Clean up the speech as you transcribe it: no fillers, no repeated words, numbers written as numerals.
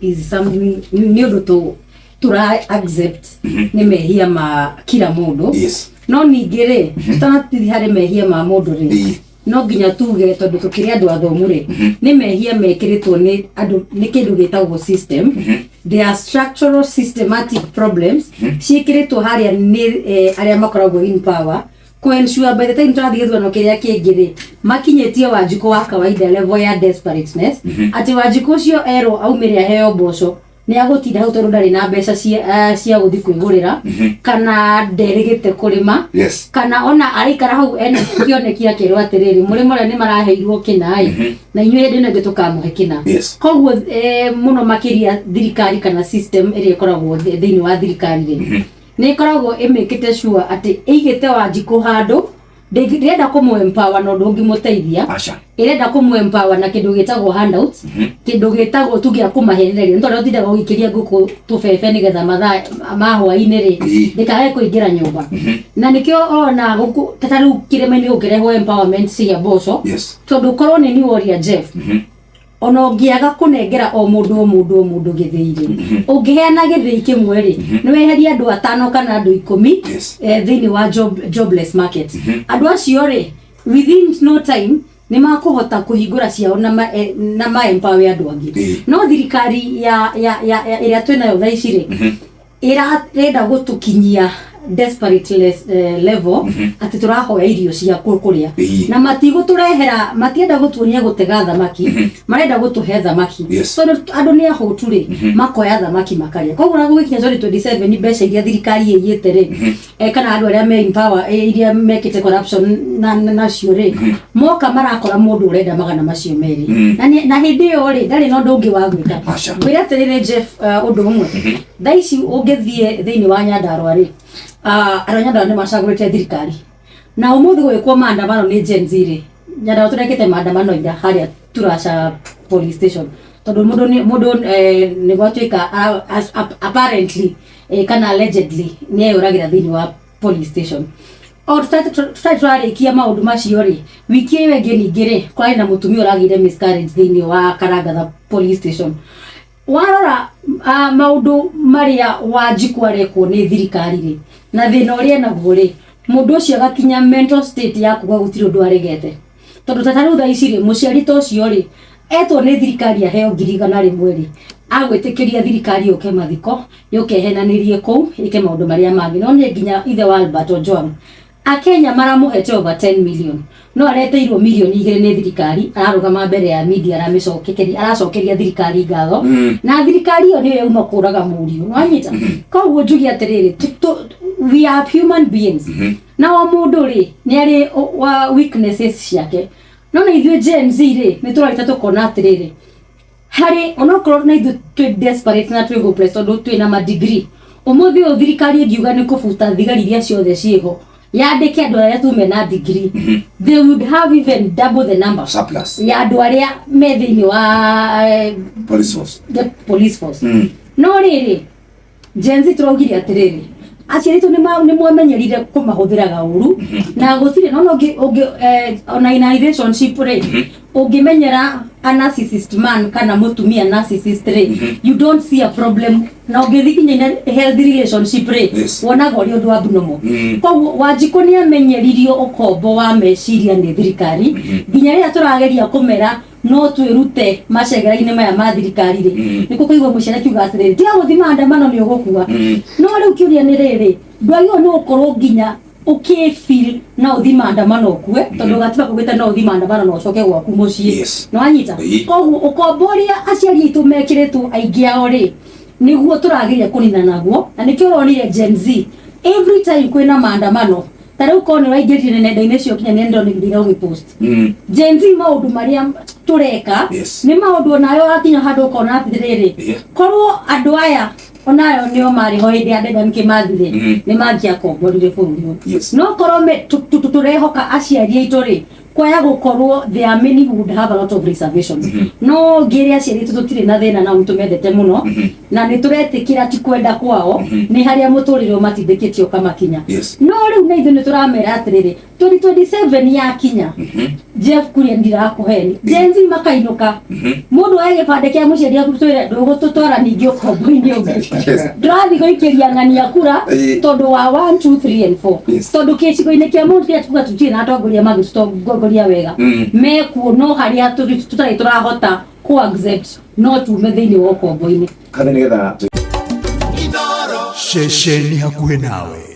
is something, nĩ ũndũ tũra accept nĩ mehia ma kila mũndũ. No ningĩ rĩ, tũtanathiĩ harĩ mehia ma mũndũ rĩ, no nginya tuge, tondũ tũkĩrĩ andũ athomu rĩ, nĩ mehia mekĩrĩtwo nĩ andũ, nĩ kĩndũ gĩtagwo system. There are structural systematic problems ciĩkĩrĩtwo harĩa nĩ arĩa makoragwo in power ku ensure by the time tũrathiĩ gĩthurano kĩrĩa kĩngĩ rĩ, makinyĩtie Wanjikũ wa kawaida level ya desperateness, atĩ Wanjikũ ũcio erwo aumĩre aheo mboco, nĩ agũtinda hau tondũ ndarĩ na mbeca cia gũthiĩ kwĩgũrĩra kana nderĩgĩte kũrĩma, kana ona araikara hau ena kĩoneki akĩrwo atĩrĩrĩ, mũrĩmo ũrĩa nĩ maraheirwo kĩna ĩ, na inyuĩ hĩndĩ ĩno ĩngĩ tũkamũhe kĩna. Koguo mũno makĩria thirikari kana system ĩrĩa ĩkoragwo thĩinĩ wa thirikari rĩ, nĩ ĩkoragwo ĩmĩkĩte sure atĩ ĩigĩte Wanjikũ handũ. Ndĩrenda kũmũ empower na ũndũ ũngĩmũteithia. Aca. Ĩrenda kũmũ empower na kĩndũ gĩtagwo handouts, kĩndũ gĩtagwo tu gĩa kũmahenereria, nĩ tondũ ũtindaga ũgĩikĩria ngũkũ tũbebe nĩgetha mathaa ma hwaĩ-inĩ rĩ, ndĩkae kũingĩra nyũmba. Na nĩkĩo ona gũkũ ta rĩu kĩrĩma-inĩ gũkĩrehwo empowerment cia mboco, tondũ korwo nĩ ni woria Jeff, ona ũngĩaga kũnengera o mũndũ o mũndũ o mũndũ gĩthĩi rĩ, ũngĩheana gĩthĩi kĩmwe rĩ, nĩ weheria andũ atano kana andũ 10 thĩinĩ wa jobless market. Andũ acio rĩ, within no time nĩ makũhota kũhingũra ciao na ma empower andũ angĩ. No thirikari ya ĩrĩa twĩnayo thaa ici rĩ, ĩrenda gũtũkinyia desperate level atĩ tũrahoya irio cia kũrĩa, na matigũtũrehera, matienda gũtuonia gũtega thamaki, marenda gũtũhe thamaki. Tondũ andũ nĩ ahũtu rĩ, makoya thamaki makarĩa. Koguo na gũgĩkinya 2027, mbeca iria thirikari ĩiyĩte rĩ, kana andũ arĩa me in power, iria mekĩte corruption nacio rĩ, moka marakora mũndũ ũrenda magana macio merĩ, na hĩndĩ ĩyo rĩ, ndarĩ na ũndũ ũngĩ wa gwĩka. Aca. Ngwĩre atĩrĩrĩ Jeff, ũndũ ũmwe, thaa ici ũngĩthiĩ thĩinĩ wa Nyandarua rĩ, andũ a Nyandarua nĩ macagũrĩte thirikari, na ũmũthĩ gũgĩkwo maandamano nĩ Gen Z rĩ, Nyandarua tũrekĩte maandamano ira harĩa Turasha police station, tondũ mũndũ mũndũ nĩ gwatuĩka apparently kana allegedly nĩ eyũragĩra thĩinĩ wa police station. O tũtarĩ tũrarĩkia maũndũ macio rĩ, wiki ĩyo ĩngĩ ningĩ rĩ, kũrarĩ na mũtumia ũragĩire miscarriage thĩinĩ wa Karangatha police station. Warora maũndũ marĩa Wanjikũ arekwo nĩ thirikari rĩ, na thĩna ũrĩa enaguo rĩ, mũndũ ũcio agakinya mental state ya kuga gũtirĩ ũndũ aregete, tondũ ta rĩu thaa ici rĩ, mũciari ta ũcio rĩ, etwo nĩ thirikari aheo 100,000 rĩ, agwĩtĩkĩria thirikari yũke mathiko, yũke ĩhenanĩrie kũu, ĩke maũndũ marĩa mangĩ. No nĩ nginya ithe wa Albert Ojwang, Akenya maramũhete over 10 million, no areteirwo 2 mirioni nĩ thirikari, ararũgama mbere ya media aramĩcokeria, aracokeria thirikari ngatho, na thirikari ĩyo nĩyo yauma kũraga mũriũ. Nĩwanyita? Koguo njuge atĩrĩrĩ, we are human beings, na o mũndũ rĩ, nĩ arĩ wa weaknesses ciake. No na ithuĩ Gen Z rĩ, nĩ tũrarita tũkona atĩrĩrĩ, harĩ onokorwo na ithuĩ twĩ desperate na twĩ hopeless, tondũ twĩ na ma degree, ũmũthĩ ũyũ thirikari ĩngiuga nĩ kũbuta thigari iria ciothe ciĩho, yandĩke andũ arĩa tume na degree, they would have even double the number surplus ya andũ arĩa me thĩinĩ wa police force. The police force. No rĩrĩ, Gen Z tũraugire atĩrĩrĩ, aciari aitũ nĩ mwamenyerire kũmahũthĩraga ũru, na gũtirĩ no ũngĩ ũngĩ ona in a relationship rĩ, ũngĩmenyera a narcissist man kana mũtumia narcissist rĩ, you don't see a problem, na ũngĩthiĩ nginya in a healthy relationship rĩ, wonaga ũrĩ ũndũ wa abnormal. Koguo Wanjikũ nĩ amenyeririo ũkombo wa meciria nĩ thirikari, nginya rĩrĩa tũrageria kũmera no twĩrute macegera-inĩ maya ma thirikari rĩ, nĩkuo kũigua mũciari akiuga atĩrĩrĩ, tiga gũthiĩ maandamano, nĩ ũgũkua. No rĩu kĩũria nĩ rĩrĩ, ndwagĩrĩirwo nĩ gũkorwo nginya ũkĩfeel no ũthiĩ maandamano ũkue, tondũ gatiba kaugĩte no ũthiĩ maandamano na ũcoke gwaku mũciĩ. Nĩwanyita? Koguo ũkombo ũrĩa aciari aitũ mekĩrĩtwo aingĩ ao rĩ, nĩguo tũrageria kũnina naguo, na nĩkĩo ũronire Gen Z every time kwĩna maandamano, ta rĩu korwo nĩ ũraingĩrire nenda-inĩ cio kinya nĩ ndonire ũgĩpost, Gen Z maũndũ marĩa tũreka nĩ maũndũ onawe wakinya handũ ũkona atĩrĩrĩ, korwo andũ aya onayo nĩo marĩ ho hĩndĩ ya Dedan Kimathi rĩ, nĩ mangĩakomborire bũrũri ũyũ. No korwo tũrehoka aciari aitũ rĩ, kwaya gũkorwo there are many who would have a lot of reservations. No ngĩrĩ aciari aitũ tũtirĩ na thĩna nao, nĩtũmendete mũno, na nĩ tũretĩkĩra ti kwenda kwao, nĩ harĩa mũtũrĩre ũmatindĩkĩtie ũkamakinya. No rĩu na ithuĩ nĩ tũramera atĩrĩrĩ, 2027 yakinya, Jeff Kuria, ndirakũheni, Gen Z makainũka, mũndũ oe gĩbandĩ kĩa mũciari aku, twĩre ndũgũtũtwara ningĩ ũkombo-inĩ ũngĩ. Ndũrathiĩ gũikĩria ng'ania kura tondũ wa 1 2 3 and 4, tondũ gĩcigo-inĩ kĩa Mount Kenya tuga tũtirĩ na atongoria mangĩtũtongoria wega mekuo, no harĩa tũtarĩ tũrahota kũ accept no tume thĩinĩ wa ũkombo-inĩ. Kana nĩgetha Ceceni hakuhĩ nawe.